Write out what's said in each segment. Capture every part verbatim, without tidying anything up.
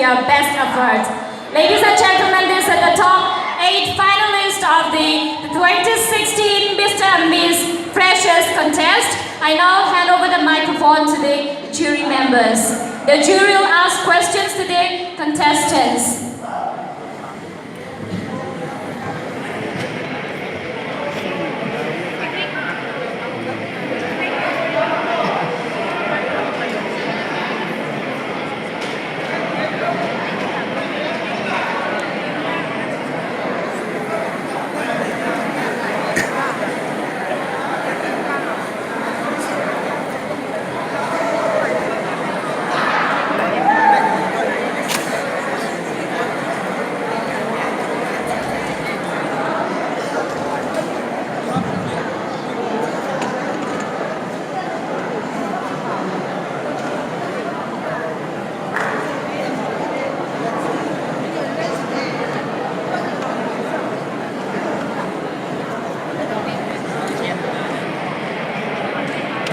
their best effort. Ladies and gentlemen, these are the top eight finalists of the twenty sixteen Mister and Miss Freshers contest. I now hand over the microphone to the jury members. The jury will ask questions to the contestants.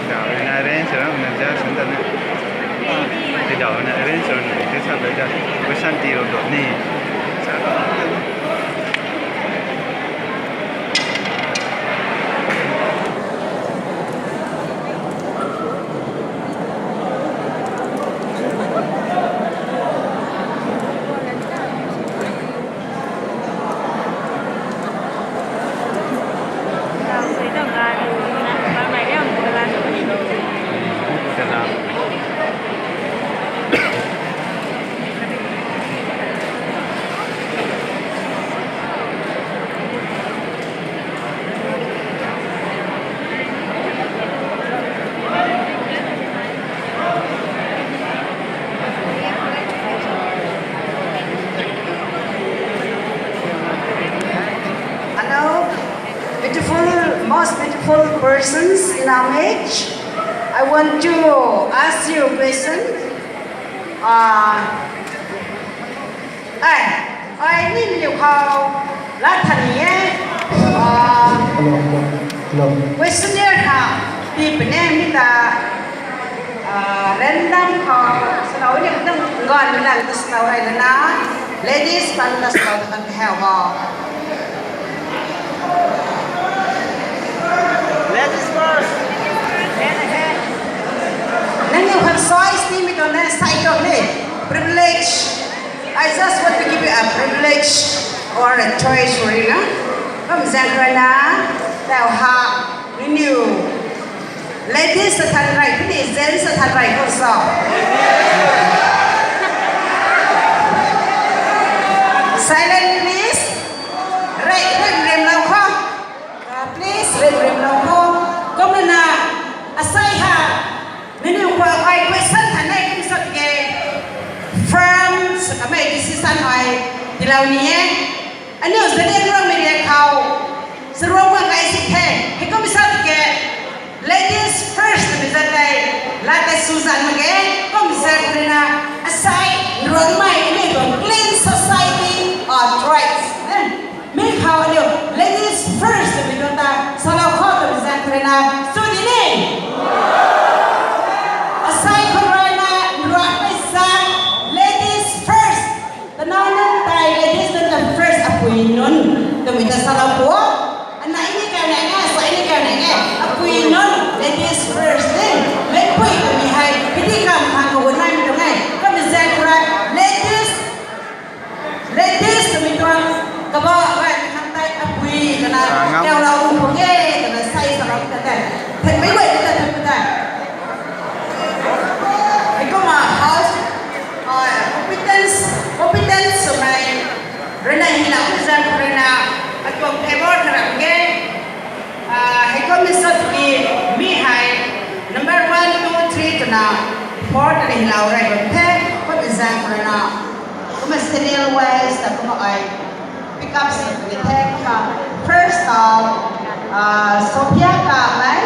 Daw na arrange sw na ja sw ta na. Ti daw na arrange sw na ti sa da ja. Ko shanti ro do ni. Sa da. Hello, beautiful, most beautiful persons in our midst. I want to ask you a question. Uh, Ai, ai ni miniu khou lat than ni e. Ah, Hello, hello, hello. Questionnaire ha, pi pene mi ta, ah, random khou, salou ni dang gan mi lang ta salou ai na. Ladies pan ta salou ta kan hau ho. Ladies first. Nangniw khang choice ni mi tuang na sai tuang ni. Privilege. I just want to give you a privilege or a choice for you, na? Kum zaeng rui na, tau ha, renew. Ladies sa than rei, kuni gents sa than rei, kung so. Silent, please. Rei, rei, rem lau kho. Uh, please, rem rem lau kho. Kumna, asai ha, nangniw khou ai question than nei kum sat ke. Firm, sa kamei decision ai tilau ni e. Aniu Zeliangrongmei riak khou, sa ruang mak kai si the. Hei kum sat ke. Ladies first, twmei zat tei, lat tei sw zan mak ge, kum zaeng rui na, asai, nruangmei, mi tuang clean society, uh, thrives. Eh? Mi khou aniu, ladies first, twmei tuang ta, salou kho twmei zaeng rui na, sw di ni. Asai khou rui na, nruangmei zaeng, ladies first. Tana nunc tei ladies nunc ta first apui nunc twmei ta salou pu. Ana ini kau nai nge, sa ini kau nai nge. Apui nunc ladies first ni. Meipui twmei hei, hidi kam khang kagun naimei tuang e. Kumna zaeng rui ladies, ladies twmei tuang kabah gay khang tei apui kana, ah, ngam. Kau lau pu ge, kana sai salou ta tei. Thei mei guay ta tei ta. Heikumna house, uh, competence, competence swmei rui na hei lau zaeng rui na, atuang favor tharam ge, uh, heikumna sat ki mi hei number one, two, three twna, four twna hei lau rei bam the, kumna zaeng rui na, kumna serial wise ta kumna ai pick up si ni the kumna. First tau, ah, Sophia Kamei.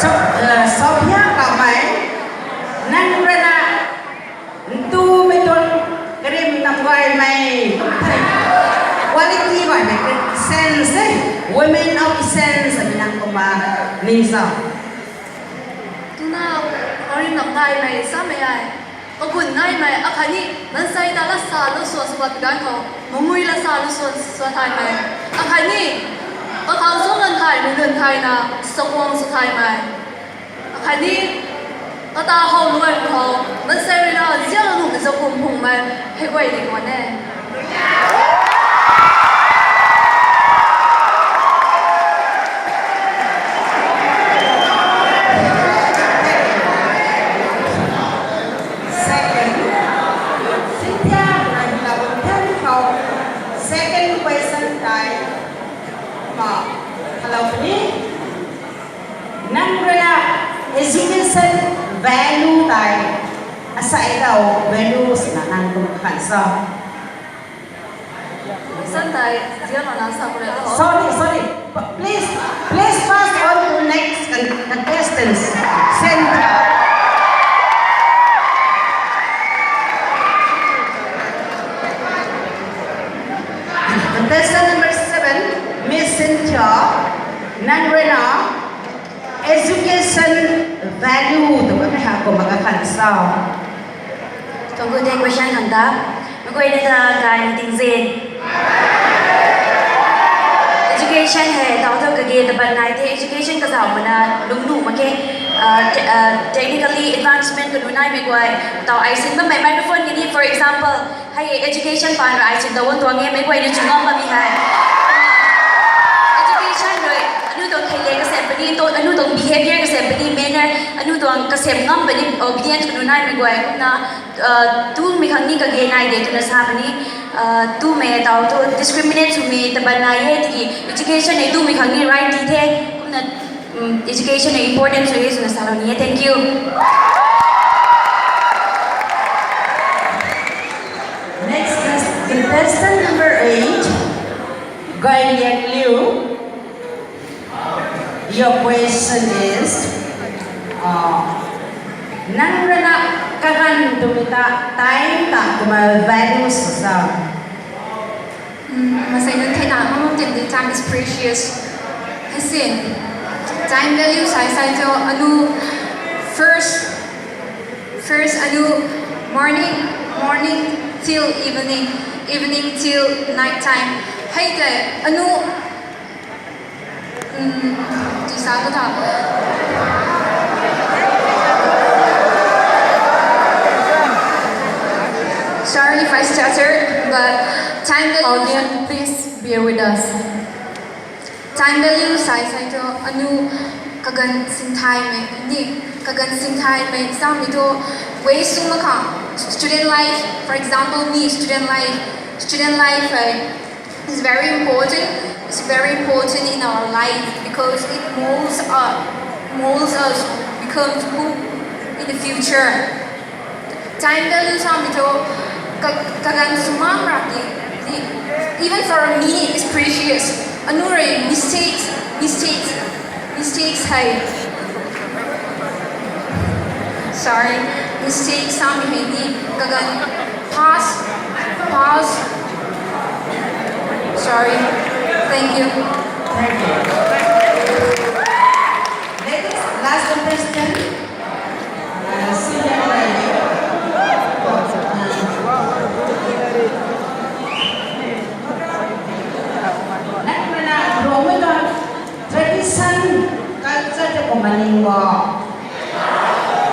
So, ah, Sophia Kamei. Nang rui na, ntumei tuang karim na Quality bai mei sense e. Women of essence, mi nang kumna ning sa. Tuna, arin nam nai mei sa mei ai. Kakun nai mei, akhatni, mansei ta la sa lu suan sua pi gan khou, mangui la sa lu suan sua thai mei. Akhatni, kakhou zung lan thai, mi lun thai na, sakuang sua thai mei. Akhatni, kata hou luai khou, mansei rui na, zian lu mei zakum phung mei, hei guay di kuan e. Second, Cynthia, second question time. Ma, hello, please. Nang rui na education value tei, asei tau value swna nang kum khan sa. Question tei, zian mana sa kule tho. Sorry, sorry. P-, please, please pass on to next con-, contestants. Cynthia. Contestant number seven, Miss Cynthia. Nang rui na education value tw bammei ha kum khan sa. Tuang gu tei question khang ta, mei guay na ta gay ting zin. Education hei tau tho kage taban nai the, education kazauh mana lungnuh mak khe, uh, te-, uh, technically advancement kanu nai mei guay. Tau ai sin bammei microphone kini, for example, hei education pan rui ai sin tau won tuang e, mei guay na chungam bammei hei. Education rui, anu tuang theile kasem puni, to, anu tuang behavior kasem puni, manner, anu tuang kasem ngam puni, obedience kanu nai mei guay. Kumna, uh, tumei khang ni kage nai de twna sa puni, uh, tumei tau tu discriminate swmei taban nai e, tiki education e tumei khang ni right di the, kumna, um, education e important sw e swna salou ni e. Thank you. Next is contestant number eight, Gay Lian Liu. Your question is, uh, nang rui na kaganv twmei ta time ta kumna value sw sa. Hmm, masei nunc theina mamam tem di time is precious. Hei sin, time value sai sai cho anu first, first anu morning, morning till evening, evening till night time. Hei tei anu Hmm, tisa ko tha. Sorry if I stutter, but time value. Audience, please bear with us. Time value sai sai to anu kaganv singthaymei ni, kaganv singthaymei samei to waste sw mak khang. Student life, for example, me student life, student life hei is very important. It's very important in our life because it molds us, molds us becomes who in the future. Time value samei to ka-, kaganv swmam rap di, di, even for a minute is precious. Anu rui mistakes, mistakes, mistakes hei. Sorry, mistake samei hei ni kaganv pass, pass. Sorry. Thank you. Thank you. Ladies, last contestant. Uh, senior lady. Next, Rongmei tuang tradition, culture tei kumna ning bo.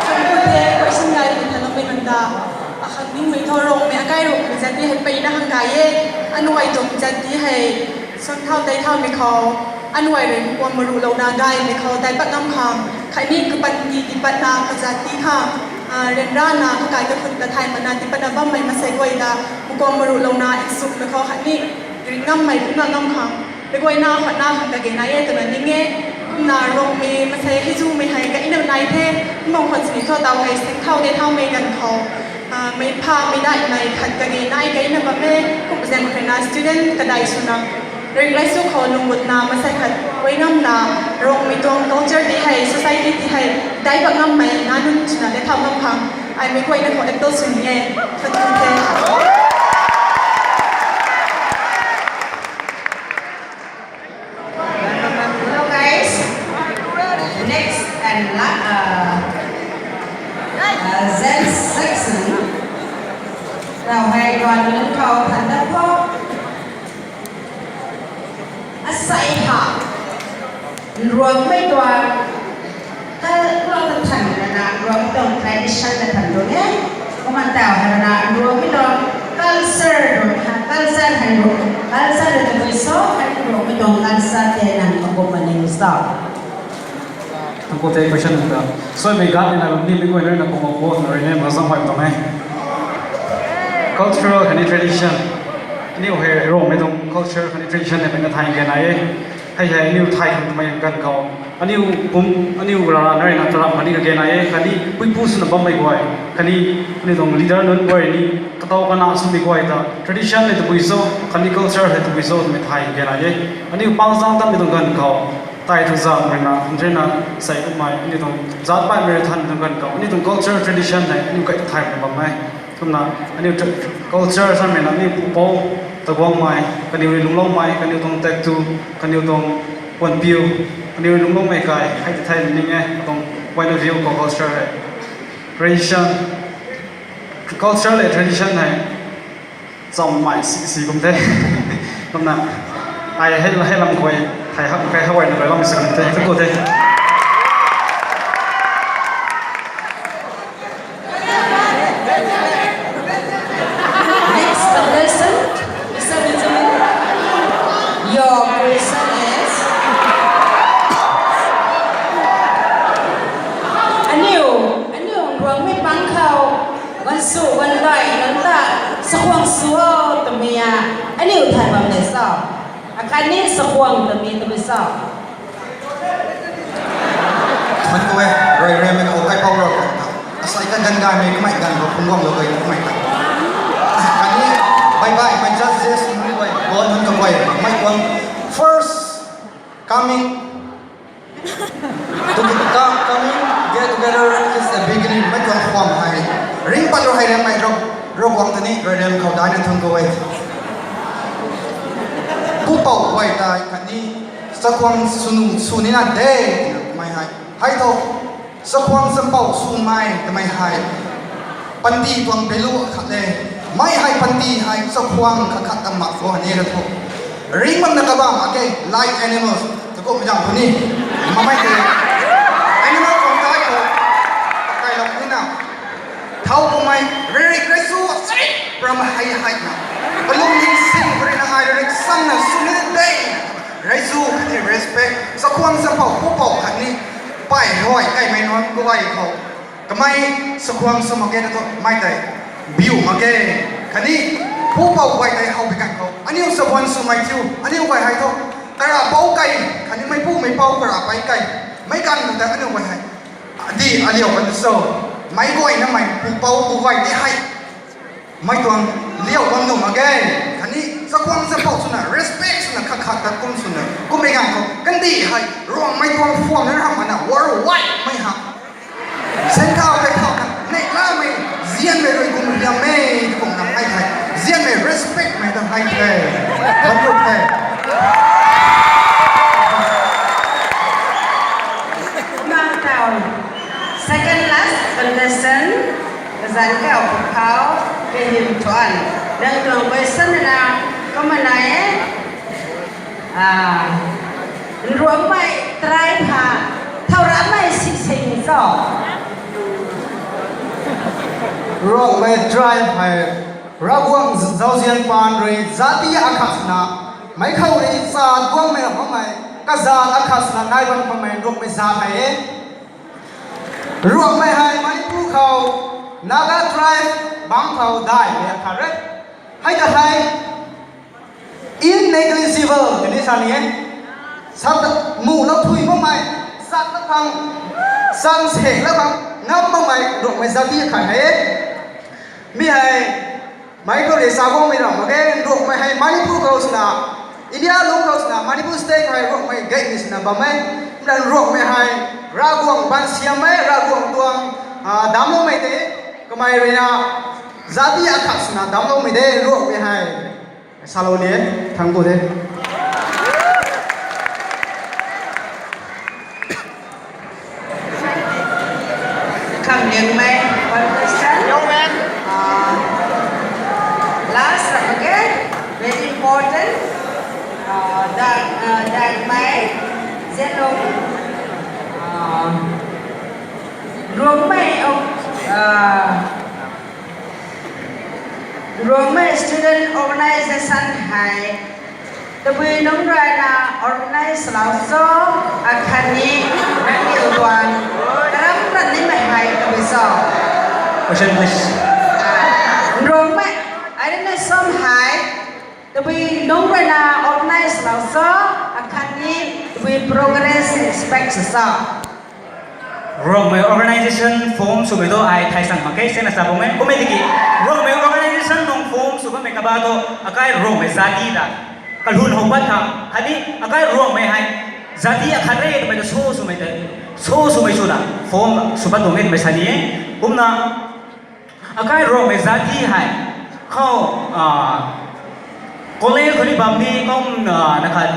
Aniu tei question gay mei thanou mei nunc ta, akhang ningmei thu Rongmei, akai Rongmei zat ti hei peyna khang gay e, anu ai tuang zat ti hei, suan thau tei thaumei khou, anu ai rui mkuang maruhlouna gaymei khou daipat ngam khang, khatni kapatni tiipatna kazat ti khang, ah, ryanrana kakai kakhun ta thay mana tiipatna bammei masei guay ta, mkuang maruhlouna nsukmei khou khatni ring ngammei kumna ngam khang, mei guayna khatna khang kage nai e twna ning e. Kumna Rongmei masei hei zumei hei kaina nai the, kumna khwan sini thu tau hei seng thau tei thaumei ganv khou, ah, mei pha mei daihmei khat kage nai kaina bam e, kum zaeng khou rui na student kadai swna, ring laisu khou lungmutna masei khat guay ngamna, Rongmei tuang culture ti hei, society ti hei, daipat ngammei na nunc swna tei thau ngam khang, ai mei guayna khou appeal sw ni e, khat tu the. Ai tuan nunc khou than dat tho. Asei ha. Nruangmei tuang. Kal klau ta than na na, nruangmei tuang tradition na than tuang e. Kumna tau ha na, nruangmei tuang culture tuang ha, culture hei nruang, culture hei tabui cho, hei nruangmei tuang culture tei nang kakum ma ning cho. Thank you, question ta. So, mei gan ni na ni mei guay na kumna ko na rui ne, mazam hai tuang e. Cultural khatni tradition. Aniu hei Rongmei tuang culture khatni tradition hei mei na thay ge nai e. Hei hei aniu thay khang twmei ganv khou. Aniu pum, aniu rara na rui na taram khatni kage nai e. Khatni puipu swna bammei guay. Khatni aniu tuang leader nunc guay ni katau kana swmei guay ta. Tradition hei tabui cho, khatni culture hei tabui cho, twmei thay ge nai e. Aniu pangzang tammei tuang ganv khou. Tai tuang zam rui na, nrui na, sei kumhmei, aniu tuang zat baihmei rui than tuang ganv khou, aniu tuang culture tradition hei, aniu kai thay na bam e. Kumna, aniu tra-, culture samei na, aniu pupou, taguangmei, kaniw rui lungloumei, kaniw tuang taektw, kaniw tuang puanpiu, kaniw rui lungloumei kai, hei ta thay ning e, tuang point of view khou culture hei. Tradition, culture le tradition hei, Cham mai si, si kum the. Kumna, ai hei, hei lam khuay, thei hak, kai hak ai na kai lam si kum the. Thank you the. Next contestant, ladies and gentlemen, your question is, aniu, aniu Ruangmei pang khou, wan sw, wan dai, nunc ta, sakhwang sw o, twmei a, aniu thay bam le cho. Akhatni sakhwang twmei twmei cho. Thank you e, rui rui mei khou kai pau ro. Asai ka gan gaymei kamei ganv khou phungc guang lou kai kamei ta. Khatni, bye bye, my judges, nunc guay, bon nunc kaguay, mei guang. First coming, to be, co-, coming, get together is a beginning, mei guang khwam hei. Ring pat ro hei rem mei ro, ro guang tani, rui rui mei khou dai na thun ko e. Pupou guay tei khatni, sakhwang sw nu, sw ni na de, mei hei. Hei tho, sakhwang sampou swmei twmei hei. Panty tuang value akhat le. Mei hei panty hei sakhwang khat khat ta mak khou ni ra tho. Ring bam na kabam mak ge, like animals. Takum zang khou ni. Mamei te. Animal tuang tai khou. Pakai lou ni na. Thau kumei, ririk raisu, sari, pram hei hei na. Palung hing sing, kari na ai ririk sang na sw ni de. Raisu, khatni respect. Sakhwang sampou, pupou khatni. Pai hoi, kaimei nunc kaguay khou. Kamei sakhwang sw mak ge na tho, mei tei. Biu mak ge. Khatni, pupou guay tei how bi kan khou. Aniu sakhwang swmei thiu, aniu guay hei tho. Kara pou kai, khatni meipu meipou kara pai kai. Mei kan khou tei aniu guay hei. Di aliu kan so. Mei guay na mei pupou pu guay di hei. Mei tuang liau bam nuh mak ge. Khatni sakhwang sampou swna, respect swna, khat khat ta kum swna. Kummei ganv khou, kandih hei, Ruangmei tuang form na ram mana, worldwide mei ha. Sentau kai thau na, neihlamei, zianmei rui kum riam e, kum na hei hei. Zianmei respect mei ta hei the. Thank you the. Kumna tau, second last contestant, kazanc kau pwkhou, Kahim Thuan. Nang tuang question na, kumna nai e. Ah, Ruangmei tribe ha, thau ramei si sing cho. Ruangmei tribe hei, Ravguangc zauzian paan rui zati akhat swna, meic khou rui zat guangmei ram bammei, kazat akhat swna nai bam bammei Ruangmei zat hei e. Ruangmei hei Manipur khou, Naga tribe bangc khou daihmei akhat re. Hei ta hei, innegligible twni sa ni e. Sa ta, muhlou thui makmei, sak lou khang, sang sek lou khang, ngam makmei Ruangmei zati akhat hei e. Mi hei, meic khou rui sa guangmei ram mak ge, Ruangmei hei Manipur khou swna, India lungc khou swna, Manipur state hei Ruangmei gaymei swna bam e. Kumna Ruangmei hei, Ravguangc baansiam e, Ravguangc tuang, ah, damcloumei de, kamei rui na, zati akhat swna damcloumei de, Ruangmei hei. Salou ni, thank you de. Khamliangmei, one question. Ah, Dai, uh, Daimei Zeliangrong, uh, Ruangmei, uh, Ruangmei Student Organization hei tabui nunc ruina organize lou cho, akhatni nangniw tuang karam ran nimei hei tabui cho? Question, please. Ruangmei, ai rui na sam hei tabui nunc ruina organize lou cho, akhatni tabui progress expect sw cho? Ruangmei organization form swmei tu ai thai sang mak khe, sena sa bam e. Kummei tiki, Ruangmei organization nung form sw bammei kaba tu, akai Ruangmei zati ta kalun how pat tha, khatni akai Ruangmei hei zati akhat re twmei ta show swmei ta, show swmei swna form sw pat tuang e twmei sa ni e. Kumna akai Ruangmei zati hei khou, ah, college khou ni bam ni kum, ah, na khat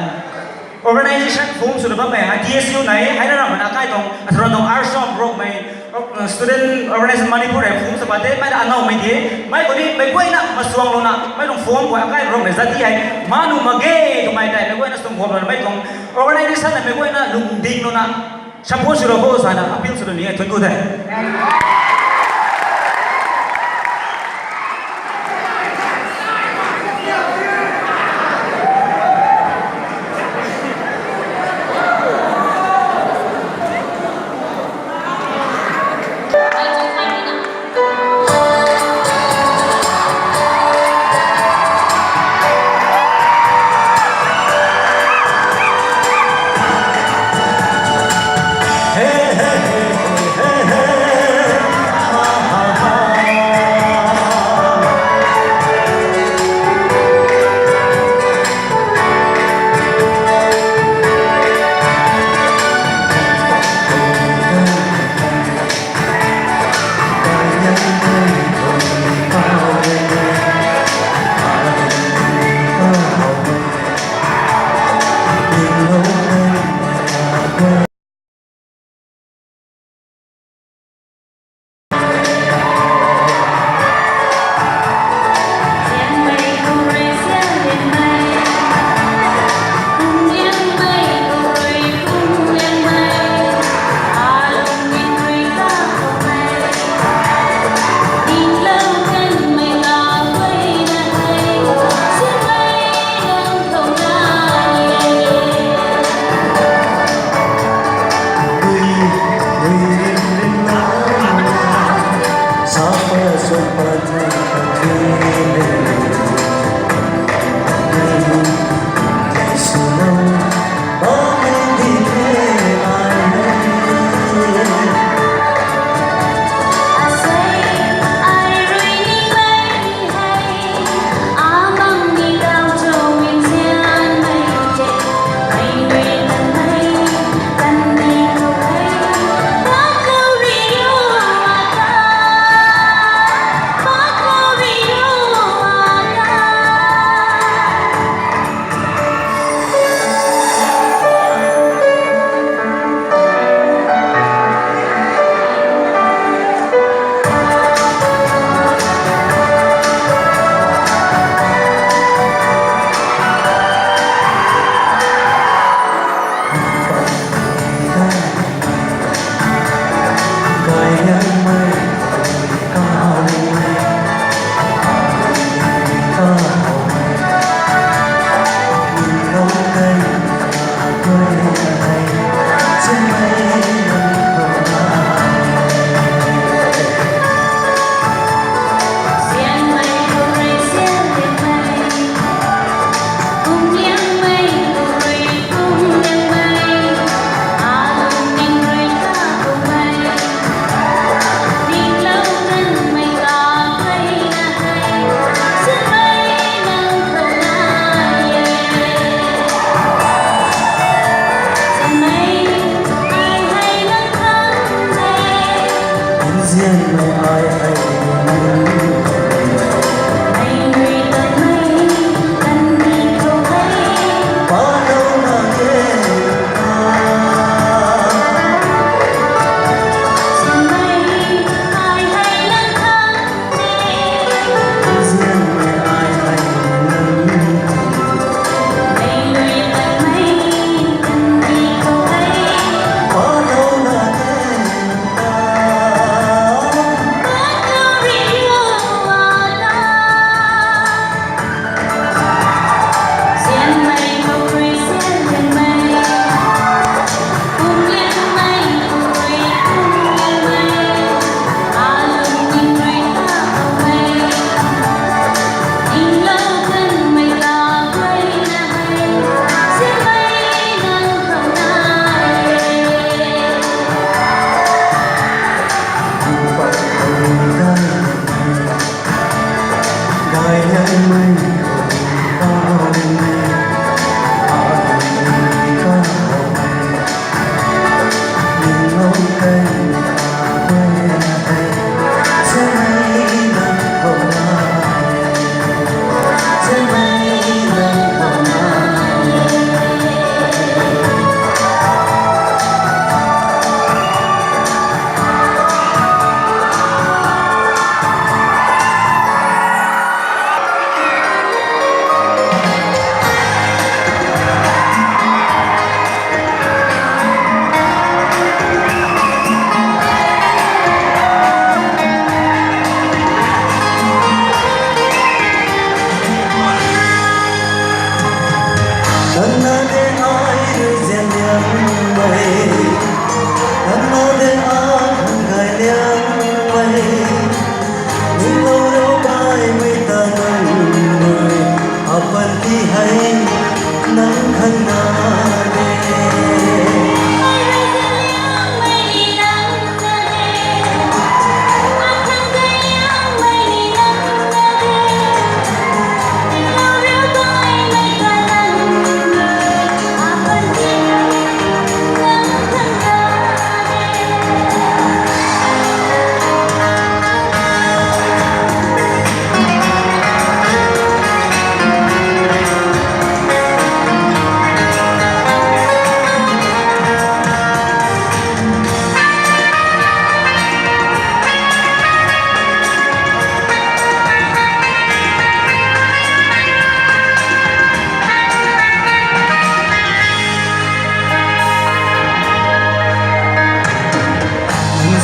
organization form swna bammei hei T S U nai, hei na ram na akai tuang, atharan tuang Arsom Ruangmei, uh, Student Organization Manipur hei form sw pat the, mei na anowmei de, mei khou ni mei guayna masuang louna mei tuang form khou akai Ruangmei zati hei ma nuh mak ge twmei tei mei guayna sung guang louna mei tuang organization na mei guayna lungding louna support swlou kho sana appeal swlou ni e, thuanc ku the.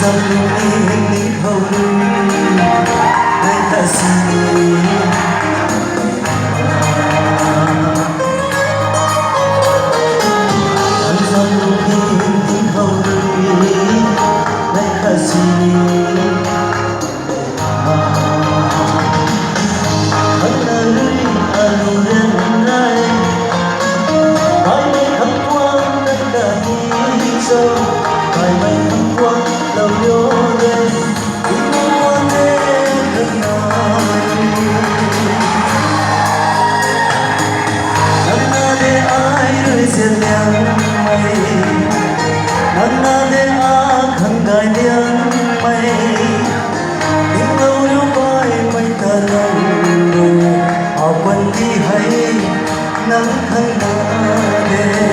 Ning ning khou rui, nai ta sini. Anzam ning ning khou rui, nai ta sini. Hana rui alu ren rai. Baimei khang tuang nang ta ni cho. Baimei khang tuang lou yo de. Tingmua te khang na rui. Nang na de ai rui zet liang mei. Nang na de a khang gay liang mei. Tinglau riu baimei ta nang rui. Apan di hei nang khang na de.